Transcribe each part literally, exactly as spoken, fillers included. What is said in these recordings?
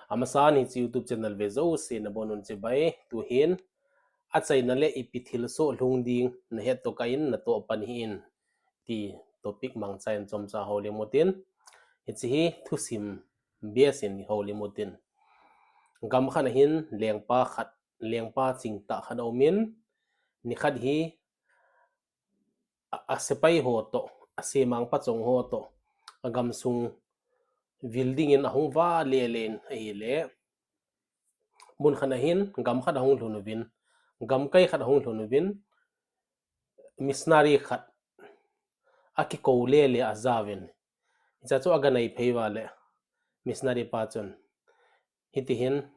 Amasan hiche YouTube channel ve jouse nabonun chibai, tuhin achaina le ipi thilsoh lhung ding nahet tokah in natoh pan hih in ti topic mangcha in chomcha houlim utin. Hiche hi thusim base in houlim utin. Gam khat ahin lengpa khat, lengpa chingtah khat aumin, nikhat hi a, asepai ho toh, asemang pachong ho toh, agamsung vil dingin ahung vale le in ahile, mun khat ahin gam khat ahung lhun uvin, gamkai khat ahung lhun uvin, missionary khat akikou le le ajauvin. Hiche chu aganai phei uva le, missionary pa chun hitihin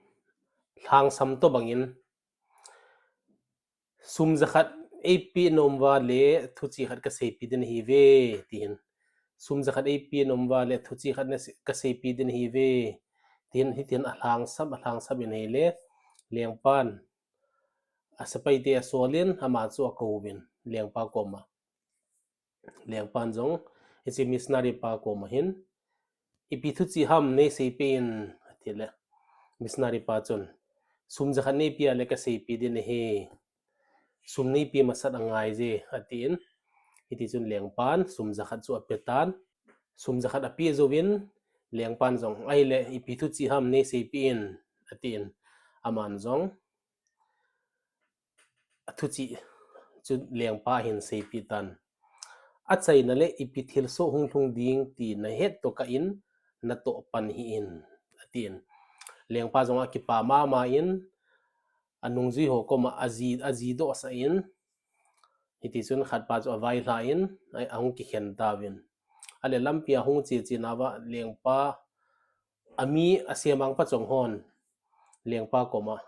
lhangsam tobangin, sum jakhat eipe nom uva le thuchih khat kaseipi ding ahiuve, tihin. Sum jakhat eipe nom uva le thuchih khat kaseipi ding ahiuve, tihin, hitihin alhangsap, alhangsap in ahile, lengpan asepaite asolin, ama chu akouvin lengpa koma. Lengpan jong hiche missionary pa koma hin, ipi thuchih ham neiseipeh in, atile, missionary pa chun, sum jakhat neipeh a le kaseipi ding ahi, sum neipeh masat angaije, atin. Hitichun lengpan sum jakhat chu apetan, sum jakhat apeh jouvin, lengpan jong, ahile ipi thuchih ham neiseipeh in, atin. Aman jong athuchih chu lengpa ahin seipeh tan. Achaina le ipi thilsoh hung lhung ding ti nahet tokah in natoh pan hih in, atin. Lengpa jong akipa mama in, anungjui ho koma aji, ajidohsah in, hitichun khatpa chu availhah in, ahung kikhen tauvin. Ale lampia ahung cheche nauva lengpa, ami asemang pachong hon lengpa koma,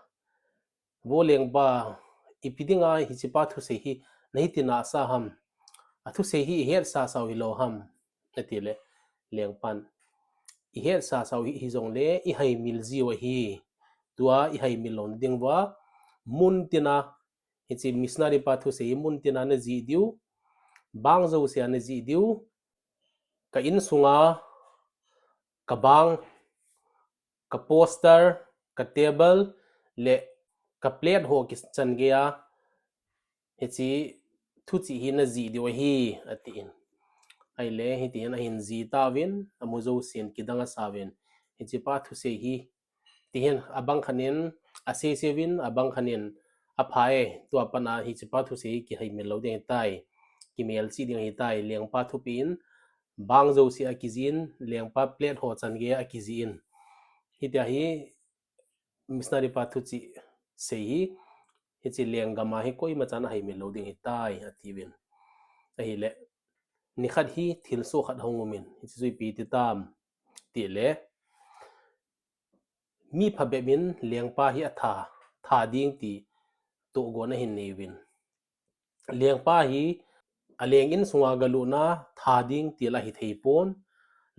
vo lengpa, ipi dinga hichepa thusei hi nahitina asa ham? Athusei hi ihetsasau hilou ham? Atile, lengpan, ihetsasau hi, hijongle ihaimil jiu ahi. Tua ihaimil louna dinguva, muntina, hiche missionary pa thusei hi muntina najih diu, bang jousea najih diu, ka insunga, kabang, ka poster, ka table, le ka plate ho kichan geiya, hiche thuchih hi najih diu ahi, atin. Ahile, hitihin ahin jih tauvin, amu jousen kidang asauvin, hichepa thusei hi, tihin, abang khat in aseiseuvin, abang khat in, apha e, tua pat a hichepa thusei hi kihaimil lou ding ahitai, kimelchih ding ahitai, lengpa thupeh in bang jouse akijihin, lengpa plate ho chan geiya akijihin. Hitia hi missionary pa thuchih sei hi, hiche lenggam a hi koimachan ahaimil lou ding ahitai, atiuvin. Ahile, nikhat hi thilsoh khat ahung umin, hiche chu ipi ti tam, tile, mi phabep in lengpa hi atha, tha ding ti tohgon ahin neiuvin. Lengpa hi aleng insunga galutna tha ding ti la hithei pon,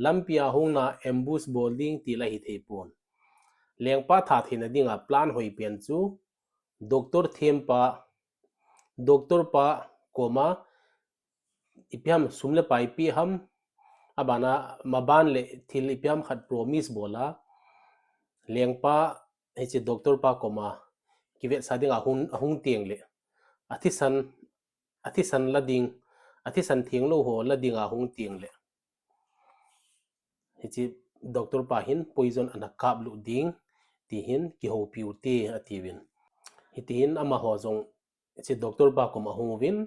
lampia hungna ambush bol ding ti la hithei pon. Lengpa tha theina dinga plan hoipen chu doctor thempa, doctor pa koma ipi ham sum le pai peh ham, abana maban le thil ipi ham khat promise bola, lengpa hiche doctor pa koma kivetsah dinga ahung, ahung tengle, athisan, athisan la ding, athisan thenglou ho la dinga ahung tengle, hiche doctor pa hin poison ana kaplut ding, tihin kihoupiu te, atiuvin. Hitihin amaho jong hiche doctor pa koma ahung uvin,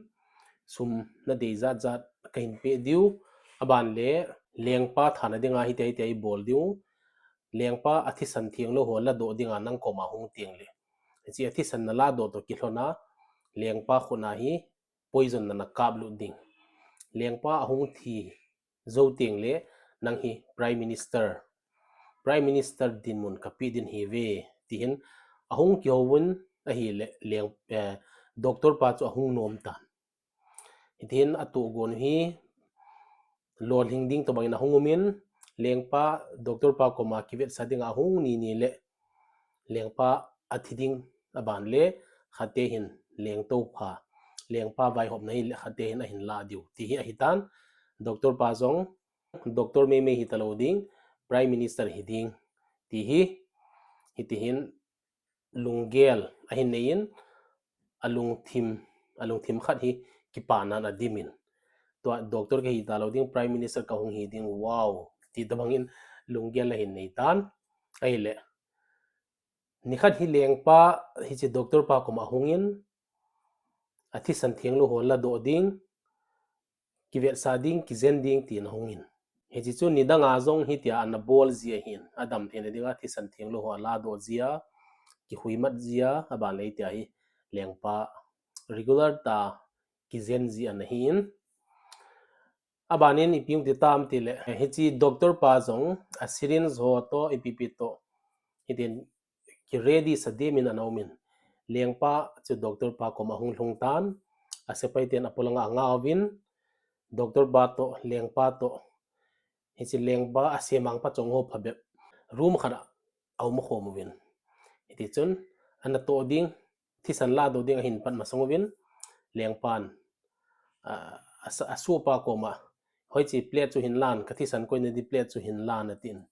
sum nadei jat jat kahin peh diu, aban le lengpa thana dinga hitia hitia ibol diu, lengpa athisan thenglou ho ladoh dinga nang koma hung tengle, hiche athisan naladoh toh kilhona, lengpa khutna hi poison nana kaplut ding. Lengpa ahung thi jou tengle, nang hi Prime Minister, Prime Minister dinmun kapeh ding ahiuve, tihin ahung kihouvin ahile, leng, eh, doctor pa chu ahung nom tan. Hitihin atohgon hi lolhing ding tobangin ahung umin, lengpa doctor pa koma kivetsah dinga ahung ni ni le, lengpa athi ding aban le, khatte hin lengtou pha, lengpa vaihopna hi le khatte hin ahin lah diu, ti hi ahitan. Doctor pa jong doctor meimei hitalou ding, Prime Minister hiding, ti hi hitihin lunggel ahin neiyin, alungthim, alungthim khat hi kipana in adimin. Tua doctor kahi talou ding, Prime Minister kahung hi ding, wow, ti tabangin lunggel ahin neitan. Ahile, nikhat hi lengpa, hiche doctor pa koma ahungin, athisan thenglou ho ladoh ding, kivetsah ding, kijen ding tin ahungin. Hiche chu nidanga jong hitia anabol ji ahin, adam theina dinga thisan thenglou ho aladoh jia, kihuimat jia, aban le hitia hi lengpa regular ta kijen ji anahin. Abanin ipi hung ti tam tile, hiche doctor pa jong, a syringe ho toh, ipi ipi toh, hitin kiready sa dimin ana umin. Lengpa chu doctor pa koma ahung lhung tan, asepai ten apolanga anga uvin, doctor pa toh, lengpa toh, hiche lengpa asemang pachong ho phabep room khat a aum khom uvin. Hitichun, anatoh ding, thisan ladoh ding ahin pat masang uvin, lengpan, a, a, asuhpa koma, hoiche plate chu hinlan, kathisan koina ding plate chu hinlan atin.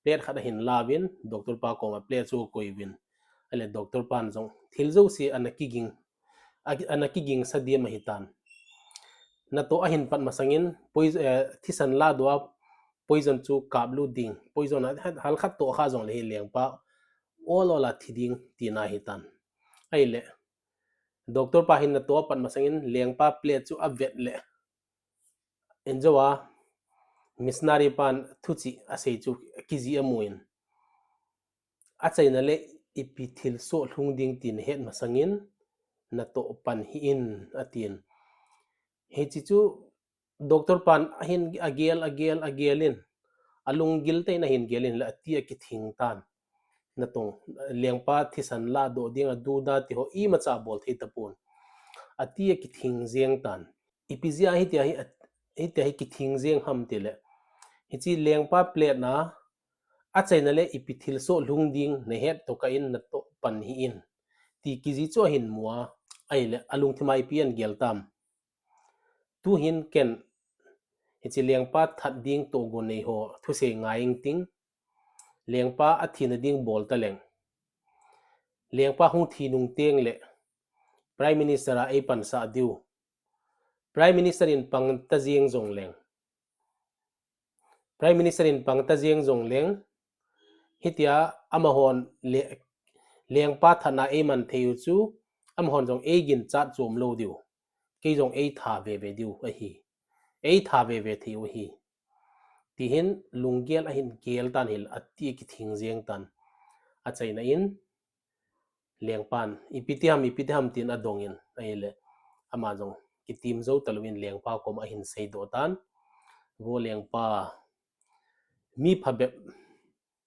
Plate khat ahin lauvin, doctor pa koma plate chu akoiuvin. Ahile doctor pan jong, thil jouse ana kiging, a, ana kigingsa diam ahitan. Natoh ahin pat masangin, poi-, eh, thisan ladoh a, poison chu kaplut ding, poison a, halkhat toh kha jongle hi lengpa ol ol a thi ding tina ahitan. Ahile, doctor pa hin natoh apat masangin lengpa plate chu avet le, injou a, missionary pan thuchih asei chu kijih amun. Achaina le ipi thilsoh lhung ding ti nahet masangin, natoh pan hih in, atin. Hiche chu doctor pan ahin agel, agel, agel in, alunggil tah in ahin gel in le ati akithing tan. Natong, lengpa thisan ladoh ding aduda ti ho imacha abol thei tapon, ati akithing jeng tan. Ipi jeh a hitia hi, hitia hi kithing jeng ham tile, hiche lengpa plate na, achaina le ipi thilsoh lhung ding nahet tokah in natoh pan hih in, ti kijih chu ahin mu a, ahile alungthim a ipi ahin gel tam. Tuhin ken, hiche lengpa that ding tohgon nei ho thusei ngai ingting, lengpa athina ding bol taleng, lengpa hung thi nung tengle Prime Minister a eipansah diu, Prime Minister in pang ta jeng jongleng, Prime Minister in pang ta jeng jongleng, hitia amahon le-, lengpa thatna eiman thei u chu, amahon jong eiginchat chom lou diu, kei jong eitha veve diu ahi, eitha veve thei u ahi, tihin lunggel ahin gel tan, hile ati akithing jeng tan. Achaina in, lengpan, ipi ti ham, ipi ti ham tin adongin, ahile, ama jong kitim jou talouvin lengpa koma ahin seidoh tan. Vo lengpa, mi phabep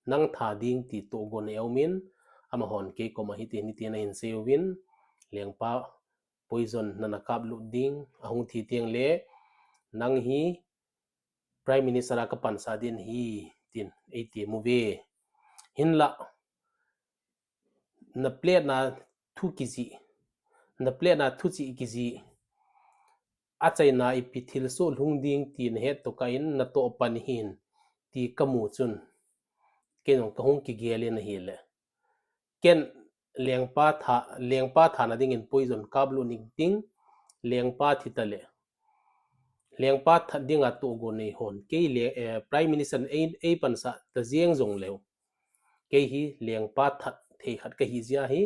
nang tha ding ti tohgon aumin, amahon kei koma hiti hiti ahin seiuvin, lengpa poison nana kaplut ding, ahung thi tengle, nang hi Prime Minister a kapansah ding ahi, tin eitem uve. Hinla, na plate na thu kijih, na plate na thuchih kijih, achaina ipi thilsoh lhung ding ti nahet tokah in natoh pan hih in, ti kamu chun, ken jong kahung kigel in ahile, ken lengpa tha, lengpa thana dingin poison kaplut ingting, lengpa thi tale, lengpa that dinga tohgon nei hon kei le, eh, Prime Minister in ei, eipansah ta jeng jongleu, kei hi lengpa that thei khat kahi jeh a hi,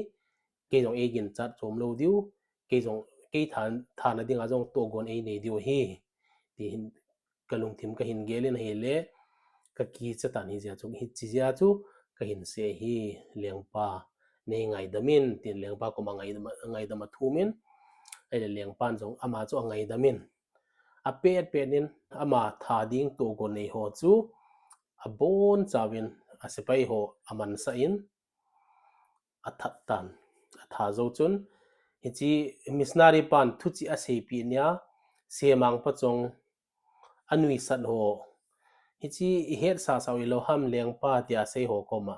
kei jong eiginchat chom lou diu, kei jong, kei tha, thana dinga jong tohgon einei diu ahi, tihin kalungthim kahin gel in ahile, kakicha tan, hijeh chun, hiche jeh a chu kahin sei ahi, lengpa, nei ngaidamin, tin lengpa koma ngaidam, ngaidam athumin, ahile lengpan jong ama chu angaidamin, apet pet in ama tha ding tohgon nei ho chu abonchauvin asepai ho amansah in, athat tan, atha jou chun, hiche missionary pan thuchih aseipeh nia, semang pachong anuisat ho, hiche ihetsah sah u ilou ham lengpa tia asei ho koma,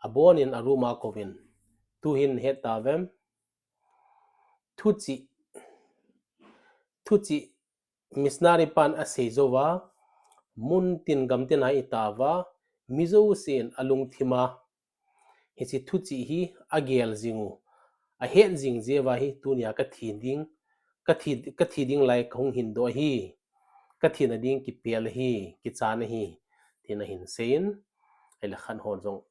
abonin a room a kouvin, tuhin het tauvem, thuchih, thuchih missionary pan asei jouva, mun tin gam tin a itauva, mi jousen alungthima hiche thuchih hi agel jing u, ahet jing jeh uva hi tunia kathi ding, kathi, kathi ding lai kahung hin doh ahi, kathina ding kipel ahi, kichan ahi, tin ahin seiyin, ahile khat hon jong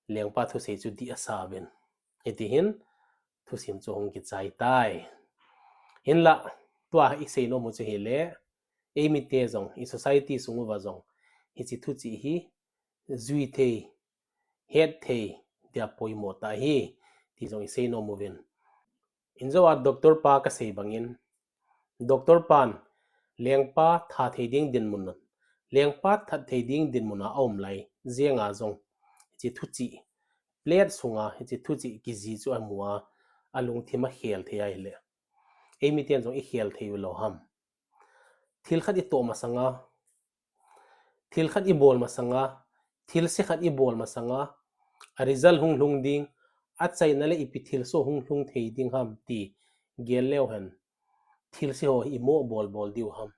lengpa thusei chu dih asauvin. Hitihin, thusim chu hung kichai tai. Hinla, tua isei nom u chu hile, eimite jong, i society sung uva jong, hiche thuchih hi, jui thei, het thei, dia poimo tah ahi, ti jong isei nom uvin. Injoa doctor pa kasei bangin, doctor pan, lengpa that thei ding dinmun, lengpa that thei ding dinmun a aum lai, jenga jong, hiche thuchih, plate sunga, hiche thuchih kiji chu amu a, alungthim a khel thei ahile. Eimiten jong ikhel thei ulou ham. Thil khat itoh masanga, thil khat ibol masanga, thilse khat ibol masanga, a result hung lhung ding, achaina le ipi thilsoh hung lhung thei ding ham ti gel leu hen, thilse ho hi imo bol bol diu ham,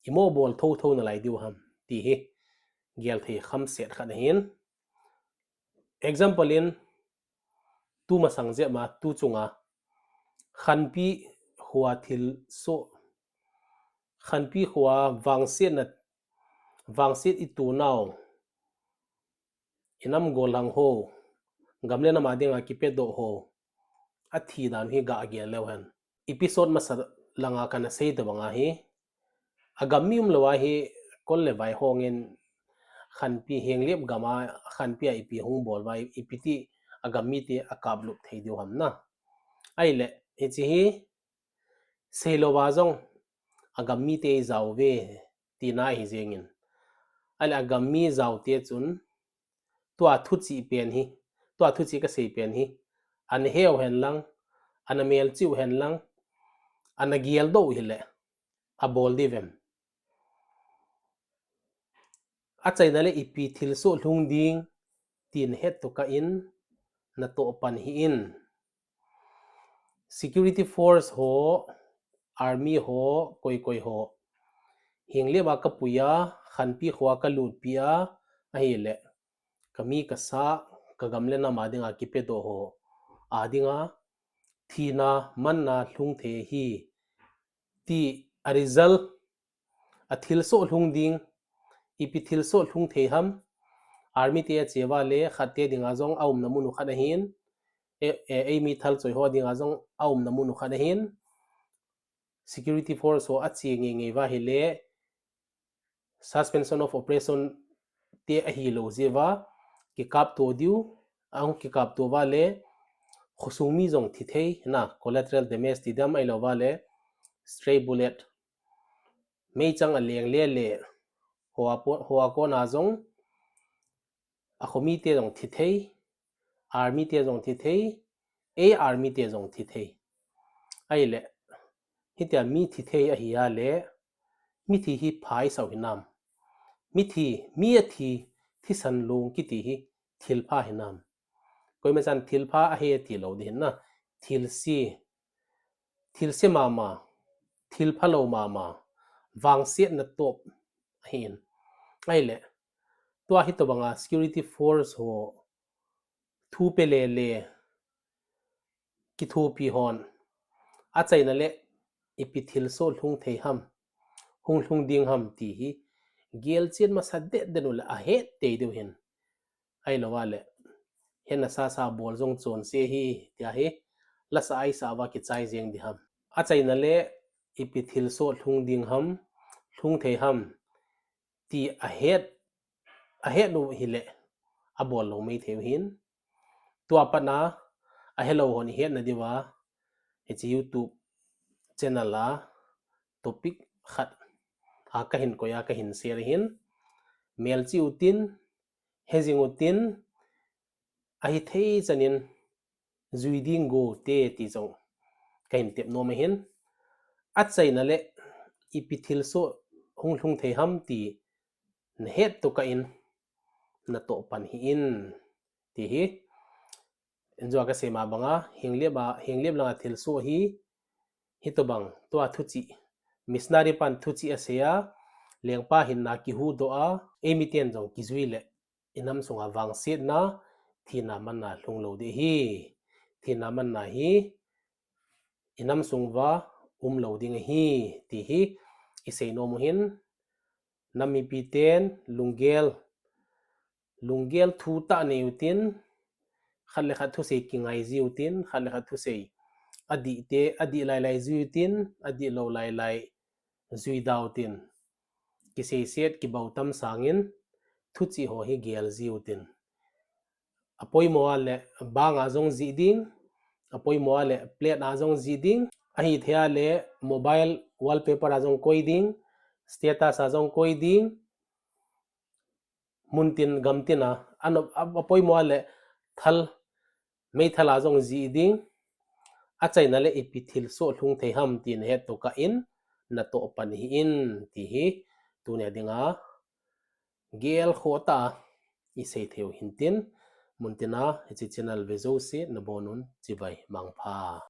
imo bol thotho nalai diu ham ti hi gel thei khamset khat ahin. Example in, tu masang jep ma, tu chunga, Khanpi khoa thilsoh, Khanpi khoa vangsetna, vangset itonau, inam gollhang ho, gam le nam a dinga kipedoh ho, athi dan hi gagel leu hen. Episode masa langa kana sei tobanga hi, agam mi umlou a hi, kol le vai hongin Khanpi Henglep gam a, Khanpi a ipi hung bol uva, ipi ti agam mite akaplup thei diu ham na. Ahile, hiche hi, seilouva jong, agam mite ijao uve, tina ahi jengin. Ahile agam mi jaote chun, tua thuchih pen hi, tua thuchih kasei pen hi, ana heu hen lang, ana melchih u hen lang, ana geldoh u hile, abol diu vem. Achaina le ipi thilsoh lhung ding, ti nahet tokah in, natoh pan hih in. Security force ho, army ho, koi koi ho, Henglep a kapui a, Khanpi khoa kalutpi a, ahile, kami kasa, kagam le nam a dinga kipedoh ho, a dinga, thina, manna, lhung thei ahi, ti a result, a thilsoh lhung ding, ipi thilsoh lhung thei ham, army te ache uva le, khatte dinga jong aumna mun u khat ahin, e, e, eimi thalchoi ho dinga jong aumna mun u khat ahin, security force ho ache ngei ngei uva hile, suspension of operation te ahilou jeh uva, kikapto diu, ahung kikapto uva le, khosung mi jong thi thei, na, collateral damage ti dam ahilouva le, stray bullet, meichang aleng le le, hoa po-, hoa kona jong, akhomite jong thi thei, army te jong thi thei, ei army te jong thi thei. Ahile, hitia mi thi thei ahi a le, mithi hi pha isau hinam. Mithi, mi athi, thisan long kiti hi thilpha hinam. Koimachan thilpha ahi tilou ding hin na, thilse, thilse mama, thilphalou mama, vangsetna top ahin. Ahile, tua hitobanga security force ho, thupe le le, kithopi hon, achaina le ipi thilsoh lhung thei ham, hung lhung ding ham ti hi, gelchen masa det den u le ahet tei diu hin. Ahilouva le, hetna sasa bol jong chonse ahi, tia hi, lasa aisa uva kichai jeng ding ham. Achaina le ipi thilsoh lhung ding ham, lhung thei ham, ti ahet, ahet u hile, abol lou mei thei u hin. Tua patna, ahelou hon ihetna diuva, hiche YouTube channel a topic khat a kahin koi a kahin share ahin, melchih utin, hejing utin, ahithei chanin jui ding go te ti jong kahin tep nom ahin. Achaina le ipi thilsoh hung lhung thei ham ti nahet tokah in natoh pan hih in ti hi. Injua kasei ma banga, Henglep a, Henglep langa thilsoh hi, hitobang, tua thuchih, missionary pan thuchih asei a, lengpa hinna kihuhdoh a, eimiten jong kijui le, inam sunga vangsetna, thina manna lhung lou ding ahi. Thina manna hi inam sung uva um lou ding ahi, ti hi isei nom u hin, nam mipi ten lunggel, lunggel thutah nei utin, khat le khat thusei kingai jiu tin, khat le khat thusei adih te, adih lailai jiu tin, adih lou lailai jui dau tin. Kiseiset, kibautam sangin, thuchih ho hi gel jiu tin. Apoimo a le bang a jong jih ding, apoimo a le plate a jong jih ding, ahithei a le mobile wallpaper a jong koi ding, status a jong koi ding, muntin gamtin a, ano, a, apoimo a le thal, meithal a jong jih ding, achaina le ipi thilsoh lhung thei ham ti nahet tokah in, natoh pan hih in, ti hi, tunia dinga, gel khoh tah a isei thei u hintin, muntin a, hiche channel ve jouse, nabonun, chibai, mangpha.